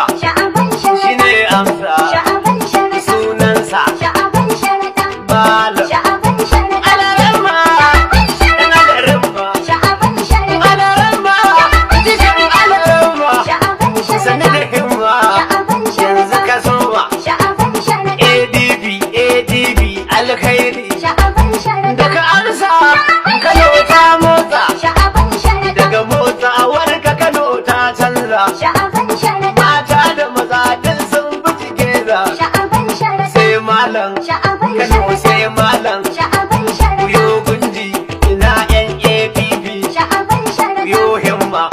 amsa. Sha'aban Sharaɗa. Shine amsa. Sha'aban Sharaɗa. Sunansa. Sha'aban Sharaɗa. Malam. Sha'aban Sharaɗa. Alaramma. Sha'aban Sharaɗa. Alaramma. Sha'aban Sharaɗa. Alaramma. Jikin alaramma. Sha'aban Sani da Sharaɗa. himma. Sha'aban Yanzu Sharaɗa. ka soma. Sha'aban Sharaɗa. ADP, ADP, alkhairi. Sha'aban Sharaɗa. Daga amsa, Kano ta motsa. Sha'aban Sharaɗa. Daga motsawar ka Kano ta canza. Sha'aban Sharaɗa. Mata da maza duk sun bi together. Sha'aban Sharaɗa. Sai malam, Sha'aban Kano Sharaɗa. sai malam. Sha'aban Sharaɗa. Yo gunji, ina NAPP. Sha'aban Sharaɗa. Yo himma,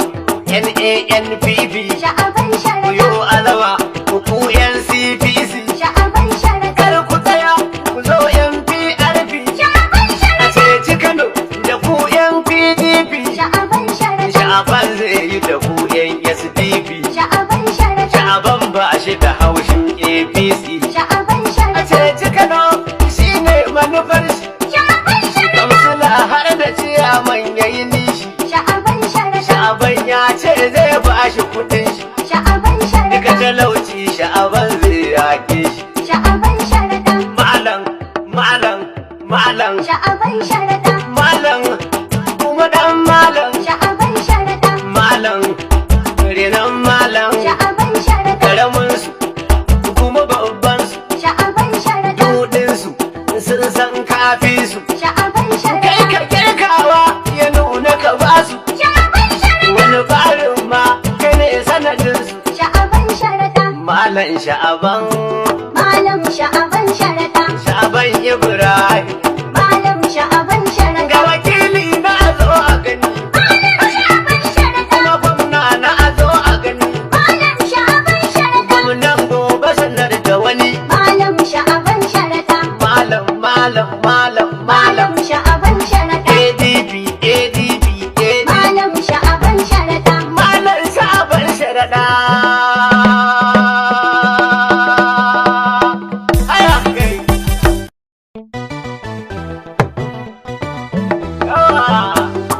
NANPP. Sha'aban Sharaɗa. Yo alama, ku NCPC. Sha'aban Sharaɗa. Kar ku tsaya, ku zo NPRP. Sha'aban A Sharaɗa. ceci Kano da ku NPDP. Sha'aban Sharaɗa. Sha'aban zai yi da ku SDP. Sha'aban Sharaɗa. Sha'aban ba shi da haushin APC. Sha'aban A Sharaɗa. ceci Kano shi ne manufar shi. Sha'aban Sharaɗa. Kamsila har da ciyaman ya yi nishi. Sha'aban Sharaɗa. Sha'aban ya ce zai ba shi kudin shi. Sha'aban Duka Sharaɗa. talauci sha'aban zai yake shi. Sha'aban Sharaɗa. Malam, malam, malam, Sha'aban Sharaɗa. malam, kuma dan malam, Sha'aban Sharaɗa. malam, renon malam, Sha'aban Sharaɗa. karamin su, kuma babban su, Sha'aban Sharaɗa. dudin su, sun san kafi su. Sha'aban Kai Sharaɗa. ka kirkawa ya nuna ka basu, Sha'aban Sharaɗa. wani barin ma kai ne sanadin su. Sha'aban Sharaɗa. Malam Sha'aban, Malam Sha'aban Sharaɗa. Sha'aban Ibrahim, Malam Sha'aban Sharaɗa. ga wakili na zo a gani, Malam Sha'aban Sharaɗa. kuma gwamna na zo a gani. Malam Sha'aban Sharaɗa. Gwamnan gobe sanar da wani. Malam Sha'aban Sharaɗa. Malam, malam, malam, malam. Malam Sha'aban Sharaɗa. ADP, ADP, ADP. Malam Sha'aban Sharaɗa. Malam Sha'aban Sharaɗa. Aya kai. Yawa,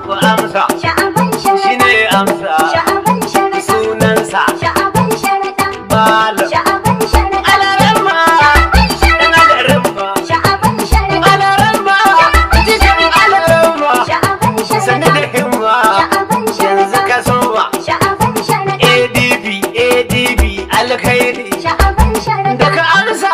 ku amsa. Sha'aban Shi Sharaɗa. ne amsa. Sha'aban Sharaɗa. Sunansa. Sha'aban Sharaɗa. Malam. Sha'aban Sharaɗa. Alaramma. Sha'aban Dan Sharaɗa. alaramma. Sha'aban Sharaɗa. Alaramma. Jikin alaramma. Sha'aban Sani da Sharaɗa. himma. Sha'aban Yanzu Sharaɗa. ka soma. Sha'aban Sharaɗa. ADP, ADP, alkhairi. Sha'aban Sharaɗa. Daga amsa,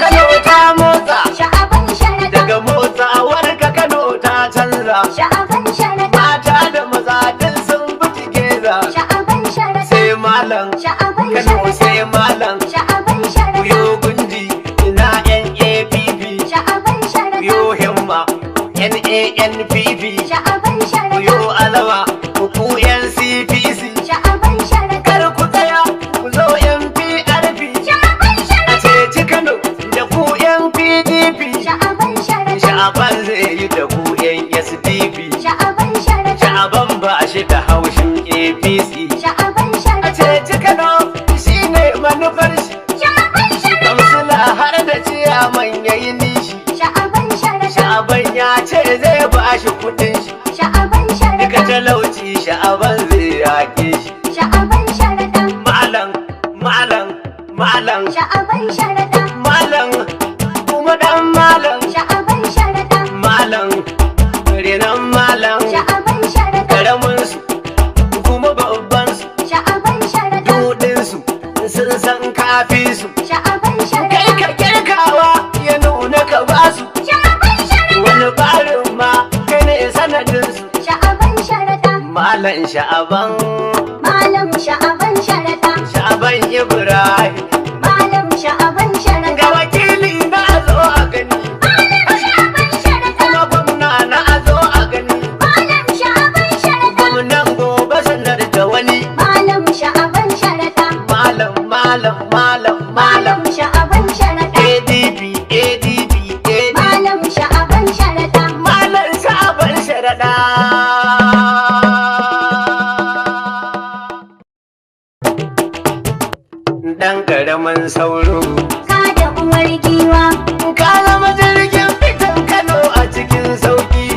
Kano ta motsa. Sha'aban Sharaɗa. Daga motsawar ka Kano ta canza. Sha'aban Sharaɗa. Mata da maza duk sun bi together. Sha'aban Sharaɗa. Sai malam, Sha'aban Kano Sharaɗa. sai malam. Sha'aban Sharaɗa. Yo gunji, ina NAPP. Sha'aban Sharaɗa. Yo himma, NANPP. Sha'aban Sharaɗa. Yo alawa, ku NCPC. Sha'aban Sharaɗa. Kar ku tsaya, ku zo NPRP. Sha'aban A Sharaɗa. ceci Kano da ku NPDP. Sha'aban Sharaɗa. Sha'aban zai yi da ku SDP. Sha'aban Sharaɗa. Sha'aban ba shi da haushin APC. Sha'aban A Sharaɗa. ceci Kano shi ne manufar shi. Sha'aban Sharaɗa. Kamsila har da ciyaman ya yi nishi. Sha'aban Sharaɗa. Sha'aban ya ce zai ba shi kudin shi. Sha'aban Duka Sharaɗa. talauci sha'aban zai yake shi. Sha'aban Sharaɗa. Malam, malam, malam, Sha'aban Sharaɗa. malam, kuma dan malam, Sha'aban Sharaɗa. malam, renon malam, Sha'aban Sharaɗa. karamin su, kuma babban su, Sha'aban Sharaɗa. dudin su, sun san kafi su. Sha'aban Kai Sharaɗa. ka kirkawa ya nuna ka basu, Sha'aban Sharaɗa. wani barin ma kai ne sanadin su. Sha'aban Sharaɗa. Malam Sha'aban, Malam Sha'aban Sharaɗa. Sha'aban Ibrahim, Malam Sha'aban Sharaɗa. ga wakili na zo a gani, Malam Sha'aban Sharaɗa. kuma gwamna na zo a gani. Malam Sha'aban Sharaɗa. Gwamnan gobe sanar da wani. Malam Sha'aban Sharaɗa. Malam, malam, malam, malam. Malam Sha'aban Sharaɗa. ADP, ADP, ADP. Malam Sha'aban Sharaɗa. Malam Sha'aban Sharaɗa. Dan ƙaramin sauro. Ka da uwar giwa. Ka zama jirgin fitan Kano a cikin sauki.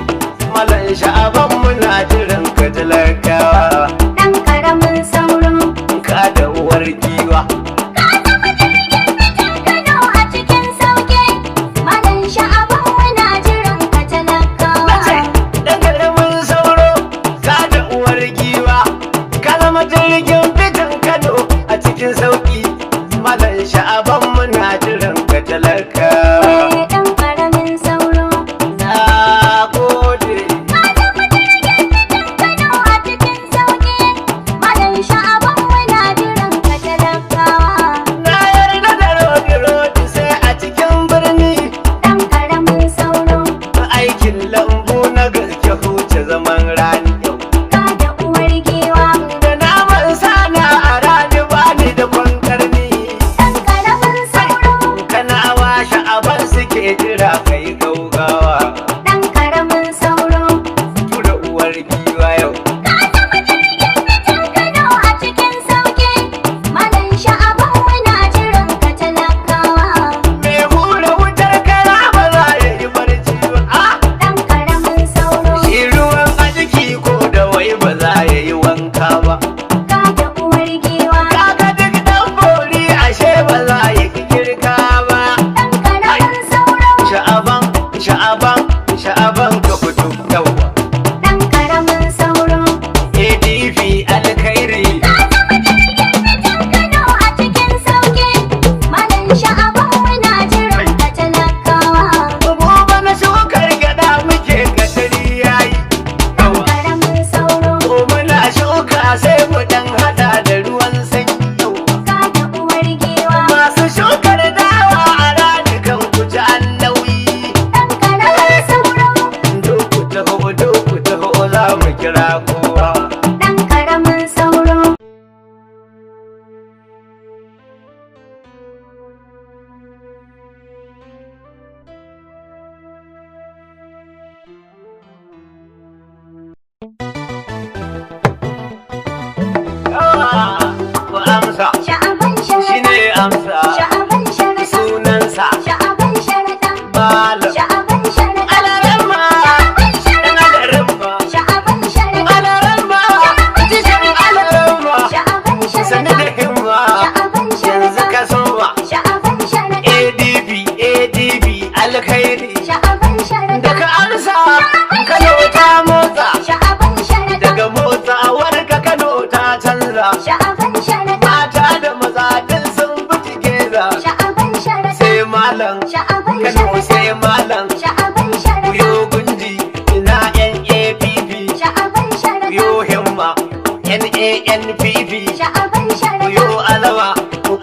Malam Sha'aban muna jiran ka talakawa. Ɗan ƙaramin sauro. Ka da uwar giwa. giwa. Ka zama jirgin fitan Kano a cikin sauƙi. Malam Sha'aban muna jiran ka talakawa. Nace dan karamin sauro ka da uwar giwa. Ka zama jirgin fitan Kano a cikin sauki. Malam Sha'aban muna jiran ka talaka. Eh, ɗan ƙaramin sauro. Na gode. Ka zama jirgin fitan Kano a cikin sauƙi. Malam Sha'aban muna jiran ka talakawa. Na yarda da rodi rodi sai a cikin birni. Ɗan ƙaramin sauro. Aikin lambu na gaske huce zaman rani yau. Ka da uwar giwa. Da naman sana a rani bani da kwankarni. Ɗan ƙaramin sauro. Kana washe aban suke jira kai gaugawa. Ɗan ƙaramin sauro. Tura uwar giwa yau. Ka zama jirgin fitan Kano a cikin sauƙi. Malam Sha'aban muna jiran ka talakawa. Mai hura wutar kara ba za ya yi barci ba. Ah! Ɗan ƙaramin sauro. Shi ruwan a jiki ko da wai ba za ya yi wanka ba. Ka da uwar giwa. Kaga duk dan bori ashe ba za ya ki girka ba. Ɗan ƙaramin sauro. Sha'aban, sha'aban, sha'aban ka fito yawa. Ɗan ƙaramin sauro. ADP alkhairi. Ka zama jirgin fitan Kano a cikin sauƙi. Malam Sha'aban muna jiran ka talakawa. Gobe na shukar gyada muke katari yayi. Ɗan ƙaramin sauro. Ko muna shuka sai mu dan hada da ruwan sanyi yawa. Ka da uwar giwa. Masu shukar dawa a ranikan ku ji an nauyi. Ɗan ƙaramin sauro. Doku taho, doku taho za mu kira kowa. Ɗan ƙaramin sauro. Yawa, ku amsa. Sha'aban Shi sharaɗa. ne amsa. Sha'aban sharaɗa. Sunansa Sha'aban sharaɗa. Malam. Sha'aban sharaɗa. Alaramma. Sha'aban Dan sharaɗa. alaramma. Sha'aban sharaɗa. Alaramma. Jishin alaramma. Sha'aban Sani da sharaɗa. himma. Sha'aban Yanzu sharaɗa. ka soma. Sha'aban sharaɗa. ADP, ADP, alkhairi. Sha'aban sharaɗa. Daga amsa, Kano ta motsa. Sha'aban sharaɗa. Daga motsawar ka Kano ta canza. Sha'aban sharaɗa. Mata da maza duk sun bi together. Sha'aban sharaɗa. Sai malam, Sha'aban Kano sharaɗa. sai malam. Sha'aban sharaɗa. Yo gunji, ina NAPP. Sha'aban sharaɗa. Yo himma, NANPP. Sha'aban sharaɗa. Yo alama,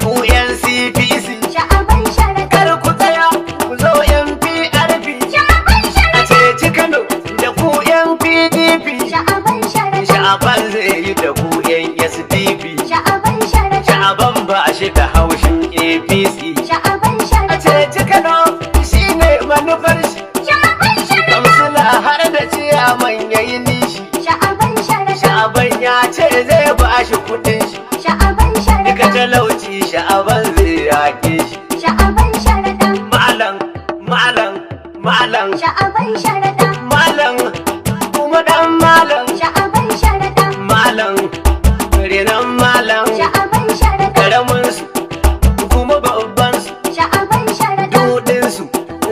ku NCPC. Sha'aban sharaɗa. Kar ku tsaya, ku zo NPRP. Sha'aban A sharaɗa. ceci Kano da ku NPDP. Sha'aban sharaɗa. Sha'aban zai yi da ku SDP. Sha'aban sharaɗa. Sha'aban ba shi da haushin APC. Sha'aban A sharaɗa. ceci Kano shi ne manufar shi. Sha'aban sharaɗa. Kamsila har da ciyaman ya yi nishi. Sha'aban sharaɗa. Sha'aban ya ce zai ba shi kudin shi. Sha'aban Duka sharaɗa. talauci sha'aban zai yake shi. Sha'aban sharaɗa. Malam, malam, malam, Sha'aban sharaɗa. malam, kuma dan malam, Sha'aban sharaɗa. malam, renon malam, Sha'aban sharaɗa. karamin su, kuma babban su, Sha'aban sharaɗa. dudin su,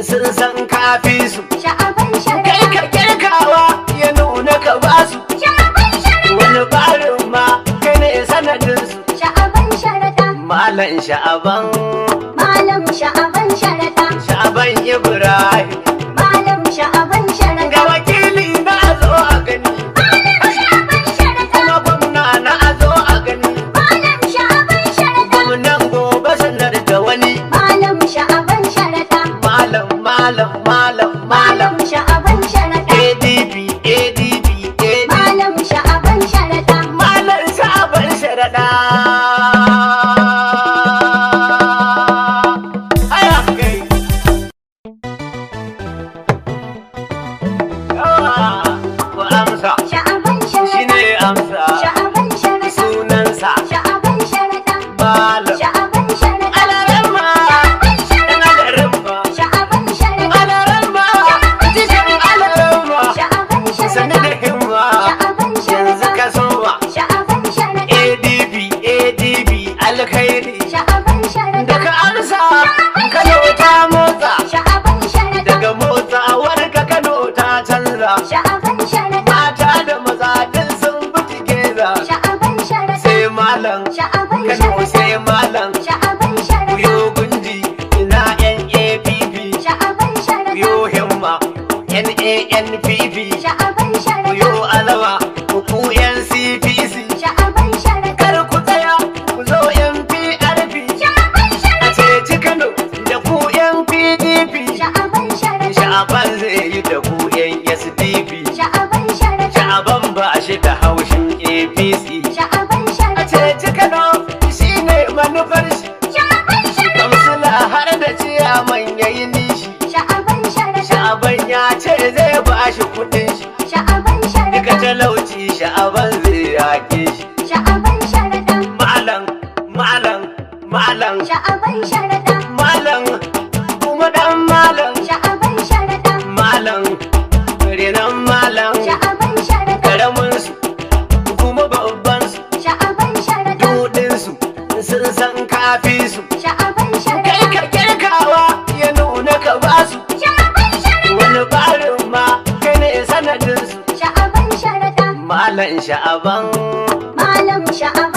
sun san kafi su. Sha'aban Kai sharaɗa. ka kirkawa ya nuna ka basu, Sha'aban sharaɗa. wani barin ma kai ne sanadin su. Sha'aban sharaɗa. Malam Sha'aban, Malam sha'aban sharaɗa. Sha'aban Ibrahim, Malam sha'aban ga sharaɗa. wakili na zo a gani, Malam sha'aban sharaɗa. kuma gwamna na zo a gani. Malam sha'aban sharaɗa. Gwamnan gobe sanar da wani. Malam sha'aban sharaɗa. Malam, malam, malam, malam. Malam sha'aban sharaɗa. ADP, ADP, ADP. Malam sha'aban sharaɗa. Malam Sha'aban sharaɗa. Aya kai. Yawa, ku amsa. Sha'aban Shi sharaɗa. ne amsa. Sha'aban sharaɗa. Sunansa Sha'aban sharaɗa. Malam. Sha'aban sharaɗa. Alaramma. Sha'aban Dan sharaɗa. alaramma. Sha'aban sharaɗa. Alaramma. Jishin alaramma. Sha'aban Sani sharaɗa. da himma. Sha'aban Yanzu sharaɗa. ka soma. Sha'aban sharaɗa. ADP, ADP, alkhairi. malam. Sha'aban Sharaɗa. Yo gunji ina NAPP. Sha'aban Sharaɗa. Yo himma NANPP. Sha'aban Sharaɗa. Yo alawa ku NCPC. Sha'aban Sharaɗa. Kar ku tsaya ku zo NPRP. Sha'aban A Sharaɗa. ceci Kano da ku NPDP. Sha'aban Sharaɗa. Sha'aban zai yi da ku SDP. Sha'aban Sharaɗa. Sha'aban ba shi da haushin APC. Sha'aban A Sharaɗa. ceci Kano shine manufar shi. Sha'aban Sharaɗa. Kamsila har da ciyaman yayi nishi. Sha'aban Sharaɗa. Sha'aban ya ce zai ba shi kudin shi. Sha'aban Duka Sharaɗa. talauci sha'aban zai yake shi. Sha'aban Sharaɗa. Malam, malam, malam, Sha'aban Sharaɗa. malam, kuma dan malam, Sha'aban Sharaɗa. malam, renon malam, Sha'aban Sharaɗa. karamin su, kuma babban su, Sha'aban Sharaɗa. dudin su, sun san kafi su. Sha'aban Kai Sharaɗa. ka kirkawa ya nuna ka basu, Sha'aban Sharaɗa. wani barin ma kai ne sanadin su. Sha'aban Sharaɗa. Malam sha'aban, Malam Sha'aban.